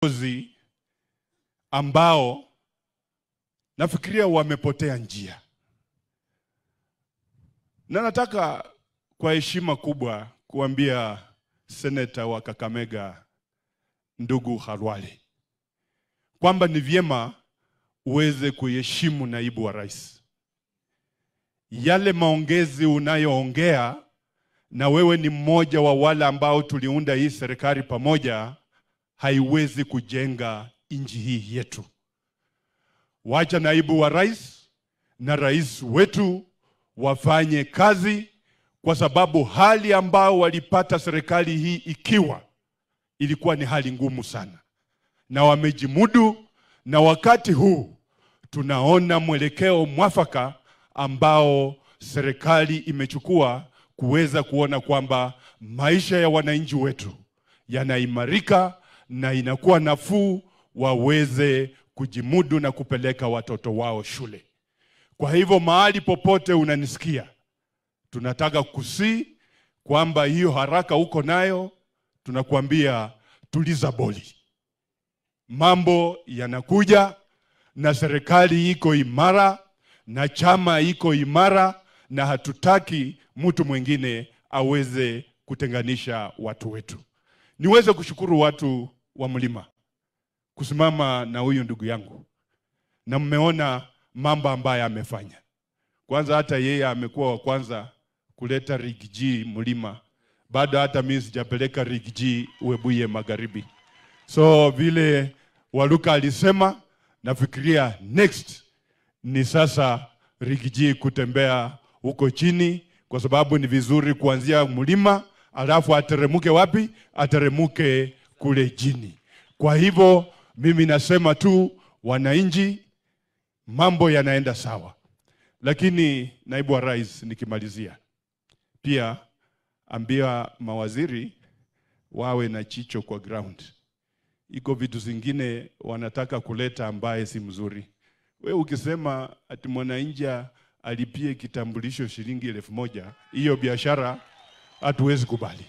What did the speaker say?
Viongozi ambao nafikiria wamepotea njia. Na nataka kwa heshima kubwa kuambia seneta wa Kakamega ndugu Khalwale kwamba ni vyema uweze kuheshimu naibu wa rais. Yale maongezi unayoongea, na wewe ni mmoja wa wale ambao tuliunda hii serikali pamoja, haiwezi kujenga nchi hii yetu. Wacha naibu wa rais na rais wetu wafanye kazi, kwa sababu hali ambao walipata serikali hii ikiwa ilikuwa ni hali ngumu sana, na wamejimudu, na wakati huu tunaona mwelekeo mwafaka ambao serikali imechukua kuweza kuona kwamba maisha ya wananchi wetu yanaimarika na inakuwa nafuu, waweze kujimudu na kupeleka watoto wao shule. Kwa hivyo mahali popote unanisikia, tunataka kusi kwamba hiyo haraka uko nayo, tunakuambia tuliza boli. Mambo yanakuja na serikali iko imara na chama iko imara, na hatutaki mtu mwingine aweze kutenganisha watu wetu. Niweze kushukuru watu wa mlima kusimama na huyu ndugu yangu, na mmeona mambo ambayo amefanya. Kwanza hata yeye amekuwa wa kwanza kuleta Riggy G mlima, bado hata mimi sijapeleka Riggy G Webuye Magharibi. So vile Waluka alisema, nafikiria next ni sasa Riggy G kutembea huko chini, kwa sababu ni vizuri kuanzia mlima alafu ateremuke wapi? Ateremuke kule chini. Kwa hivyo mimi nasema tu wananchi, mambo yanaenda sawa. Lakini naibu wa rais, nikimalizia, pia ambia mawaziri wawe na chicho kwa ground. Iko vitu zingine wanataka kuleta ambaye si mzuri. We ukisema ati mwananchi alipie kitambulisho shilingi 1000, hiyo biashara hatuwezi kubali.